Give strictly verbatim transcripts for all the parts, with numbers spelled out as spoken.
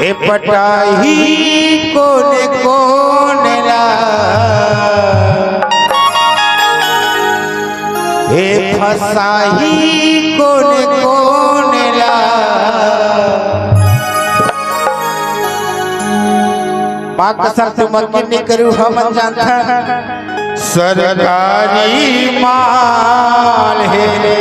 ए पटाही कोन कोन ला, ए फसाही कोन कोन ला। माँ कसम तुमन के नइ करू, हमन जानथन सरकारी माल हे रे।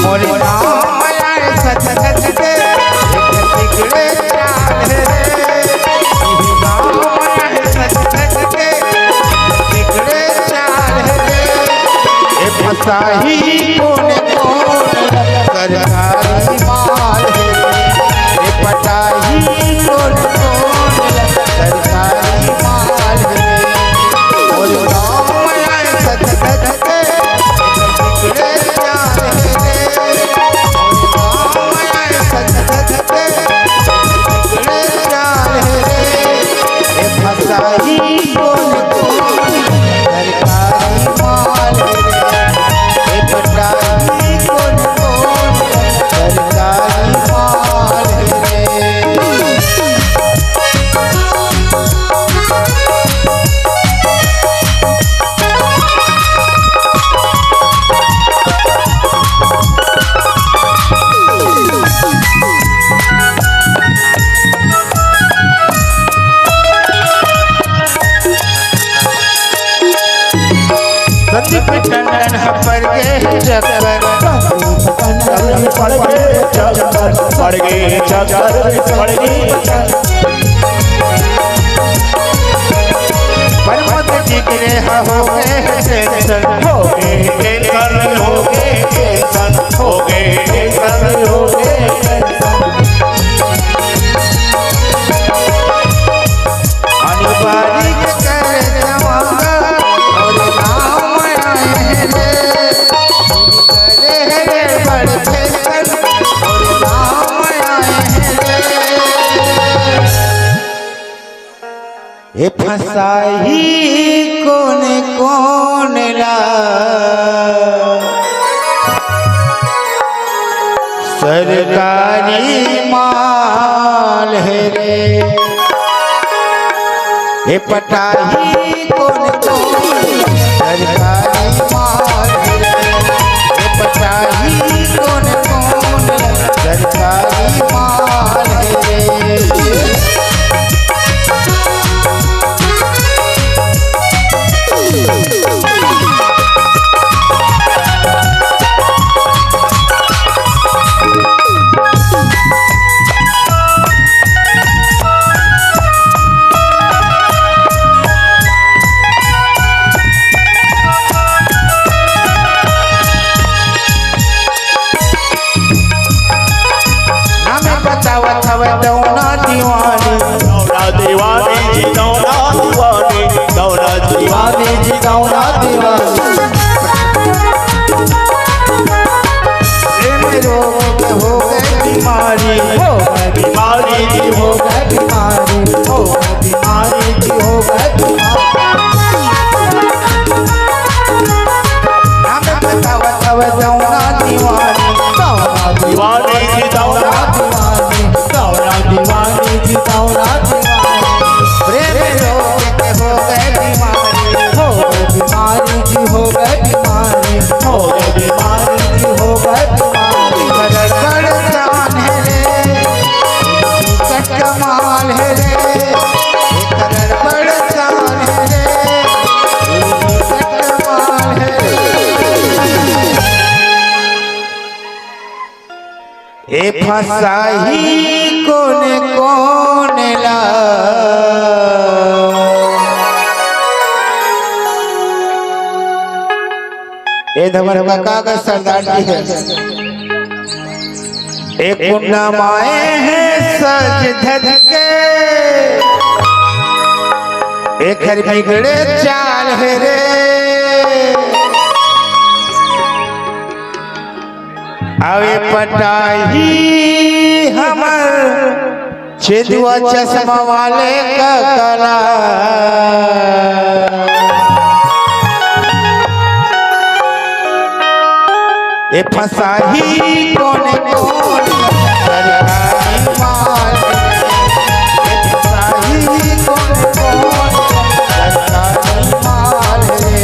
मोरे गाँव में आए सच सच के, एक बिगड़े चाल हे रे। मोरे गाँव में आए सच सच के, एक बिगड़े चाल हे रे। ए फसाही कोन कोन सरकारी माल हे रे। ए पटाही कोन कोन सरकारी माल हे रे। मोरे गाँव में आए सच सच के, संदीप टंडन ह पर गे चक्कर, पर गे चक्कर, पर गे चक्कर। प्रमोद जी के ह हो गे टेंशन, हो गे टेंशन, हो गे टेंशन, हो गे टेंशन, हो गे टेंशन। अनिवार्य कर जमाना और गाँव में आए हैं रे। करे रे बड़ टेंशन और गाँव में आए हैं रे। ए फसाही कोन कोन ला, सरकारी माल हे रे। ए पटाही कोन कोन सरकारी माल हे रे। ए पटाही कोन कोन सरकारी माल हे रे। नाम बतावत हवय दौना दीवानी। दौना दीवानी जी, दौना दीवानी, दौना दीवानी जी, दौना दीवानी। प्रेम रोग हो गए बीमारी, हो गए बीमारी जी, हो गए बीमारी, हो गए बीमारी जी, हो गए बीमारी। नाम बतावत हवय दौना दीवानी। दौना दीवानी जी, दौना दीवानी, दौना दीवानी जी, दौना दीवानी। प्रेम रोग के हो गए बीमारी, हो गए बीमारी जी, हो गए बीमारी, हो गए बीमारी जी, हो गए बीमारी। गड़बड़ जान हे रे, कमाल हे रे, एकर बड़ शान हे रे, एकर कमाल हे रे। ए फसाही कोन कोन ला। ए धमर काका का सरदार जी हे। एक कुंडा माए हे सज धज के, एकर बिगड़े चाल हे रे। अवे पटाही हमर छेदुआ चश्मा वाले का कला। ए फसाही कोन कोन सरकारी माल। ए फसाही कोन कोन सरकारी माल रे।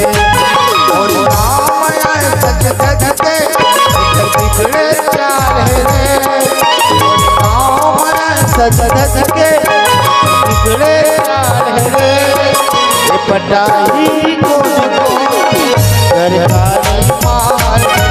ओ नाम आए सच सच के, एकर बिगड़े चाल हे रे। ओ नाम आए सच सच के, बिगड़े चाल हे रे। ए पटाही कोन कोन सरकारी माल।